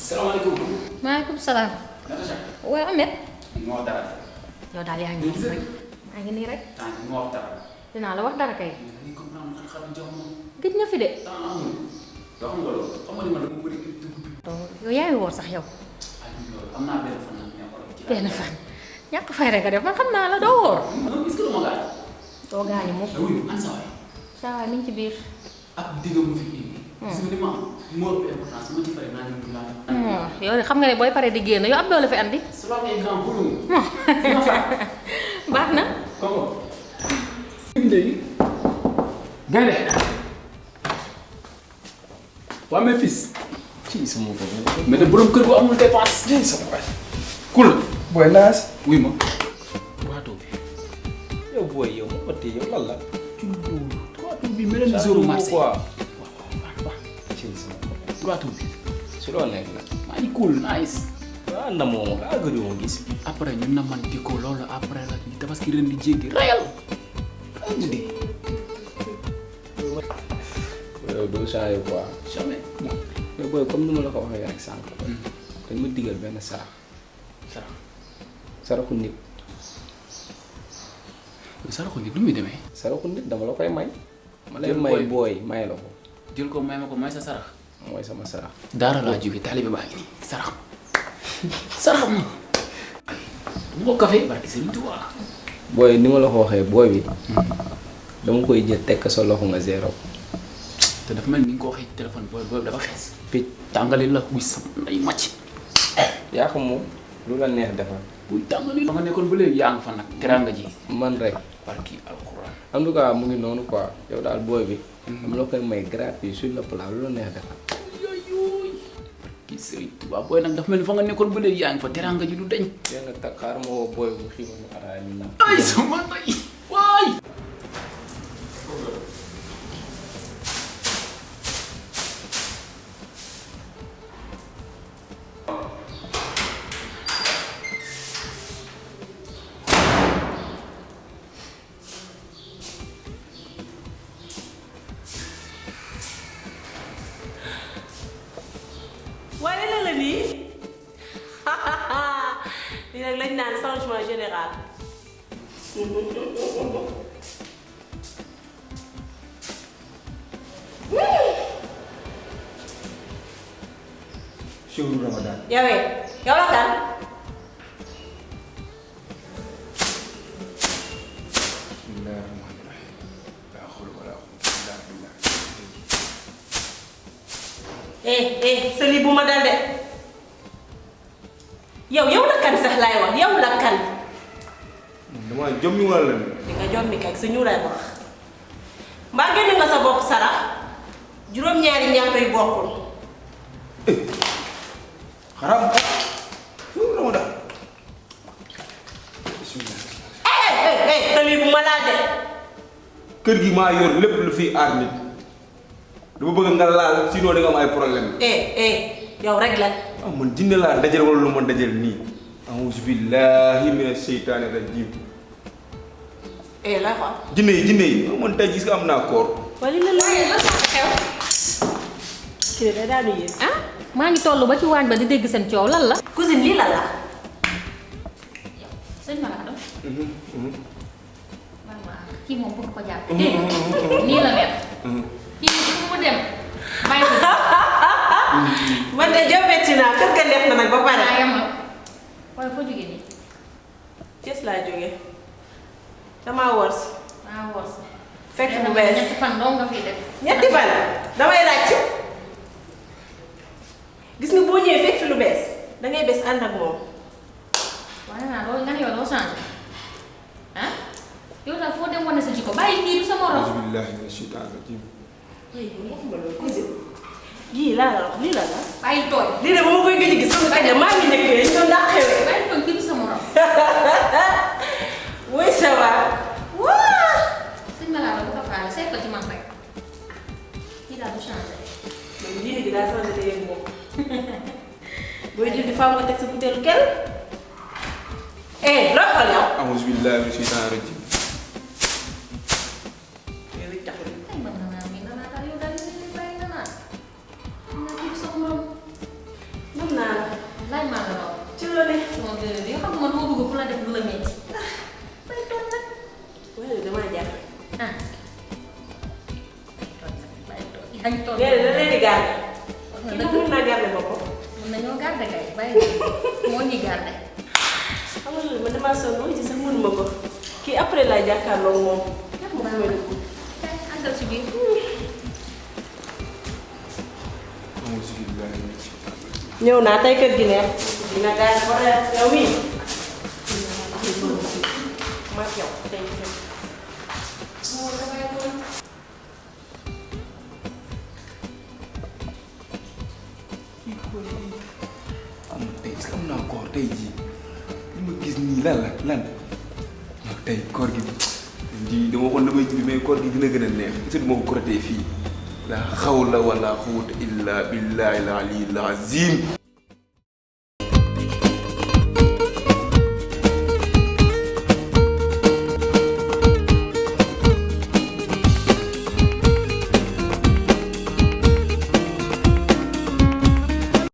salaamaaleykum. maaleykum salaam. Natasha. waaw Ahmed. moo dara. yow daal yaa ngi nii rek. maa ngi nii rek. moo wax dara. dinaa la wax dara kay. dañuy comprendre man xam jox moom. gëj nga fi de. temps amul. doo xam nga loolu xam nga ni man dama bëri donc yow yaa ngi woor sax yow. am naa benn fan nag mais xoolal ci benn fan. ñàkk fay rek nga def man xam naa la doo woor. non est-ce que dama gaañ. doo gaañu moom. oui an sa waay. saa waay mi ngi ci biir. ak digga mu fi indi. gis nga ni ma moo ëpp importance ma ci pare naa leen laa. yow de xam nga ne booy pare di génn yow ab doo la fi andi. su la amee grand pour mu. baax na. comment. léegi. gaynde. waa mes fils. ci sama bopp mais de borom kër bu amul dépense. jël sama waay. kul. booy naas. wuy ma. waatoo bi. yow booy yow ma ëttee yow lan la. waatoo bi mel ni zéro marché. quoi. waaw. ci sama bopp. waatoo bi. su loo nekk nag. maa ngi cool nice. waaw na moom ah gëj woon gis. après ñun na man di ko loolu après la ñu tabaski ren di jéggi rayal. andi. yow doo changé quoi. jamais. mais booy comme ni ma la ko waxee rek sànq. dañ ma digal benn sarax. sarax. saraxu nit. saraxu nit nu muy demee. saraxu nit dama la koy may. ma lay Jël may booy. booy may la ko. jël ko may ma ko may sa sarax. mooy sama sarax. daara laa jóge taalibe baa ngi nii sarax. sarax ma. bu ko café barki Serigne Touba. booy ni ma la ko waxee booy bi. dama koy jël teg ko sa loxo nga zéro. te dafa mel ni nga ko waxee téléphone booy dafa xees. picc tàngali la buy sam nday màcc. yaa xam moom lu la neex defal. buy tàngali la. nga nekkoon ba léegi yaa ngi fa nag teraanga ji. man rek. barki alxuraan. en tout cas mu ngi noonu quoi yow daal booy bi. am la koy may gratuit sur le plat lu la neex defal. yooyu. barki Serigne Touba booy nag dafa mel ni fa nga nekkoon ba léegi yaa ngi fa teraanga ji du deñ. yaa nga takk xaar ma woo booy bu xiiba mu araay ñu naan. ay sama nday waay. waaye lan la nii lii nag lañ naan changement général. Showru Ramadan. yowee yow la kan. bismillaahi rahmaani rahiim. laa hawla wa laa quwwata illaa billaah. sa lii bu ma dal de yow la kan sax laay wax yow la kan. damaa jommi wala lan. di nga jommi kay sa ñuulaay wax mbaa génn nga sa bopp sarax juróom-ñaari ñaata yu bokkul. xaram. Showru Ramadan. bismillah. sa lii bu ma laal de. kër gi maa yor lépp lu fi aar nit dama bëgg nga laal sinon da nga am ay problème yow rek la. ah man jinne laa dajal wala lu ma dajal nii auzu billahi mina seytaani rajim la xool. jinne yi man tey gis nga am naa koor wala li la la xew. kii de daanu yéen. ah maa ngi toll ba ci waañ ba di dégg seen coow lan la. cousine lii la la. sëñ Malado. kii moom bëgg ko jàpp. nii la mel. kii fu mu dem. bàyyi ko. man de jombetti naa kër ga neex na nag ba pare. yam na waaye foo jógee nii. Cees laa jógee damaa wors maa wor si. fekk bu bees ñetti fan dong nga fiy def. ñetti fan damay ràcc gis nga boo ñëwee fekk fi lu bees dangay bees ànd ak moom. waaye naa loolu nga ne yow doo changé ah yow daal foo dem wane sa jikko bàyyi kii du sa morom. auzu billahi mina seytaani rajim waxuma loolu cousine yii laa la wax lii la la. bàyyi tooy. lii de ba ma koy gëj a gis sama kañ la maa ngi njëkkee ñu doon daa xewee. bàyyi tooy kii du sa morom. oui ça va. waa. sëñ Malado bu ko faale seet ko ci man rek kii daal du changé. man diine gi daa changé te yéen moom booy julli faaw nga teg sa butéelu kenn. loo xool yow. auzu billahi mina seytaani rajim yow it taxul. ay man naa mi naa daal yow daal di leen bàyyi nga naan. naa kii du sa morom. mën naa yoo xam man moo bëgg ku la def lu la metti. Bay toog nag. waaye damaa jàpp. Ah. Bay toog yaa ngi toog. léegi da leen di garder. Wax ki nga ko dëgg. mën naa garder boppam. Mën nañoo garder kay bàyyi moo ñuy garder. xam nga man damaa sonn ci sax mënuma ko. kii après laa jàkkaarloo moom. yàq ma ko may dugg. Kay àndal ci biir. ñëw naa tey kër gi neex. dina garder ba reer yow mii. ma ak yow tey kër. am naa koor tey jii li ma gis nii lan la lan tey koor gi ji dama waxoon damay julli mais koor gi dina gën a neex gisatu ma ko korotee fii la xawla wala quwwata illa billahi al aliyyil azim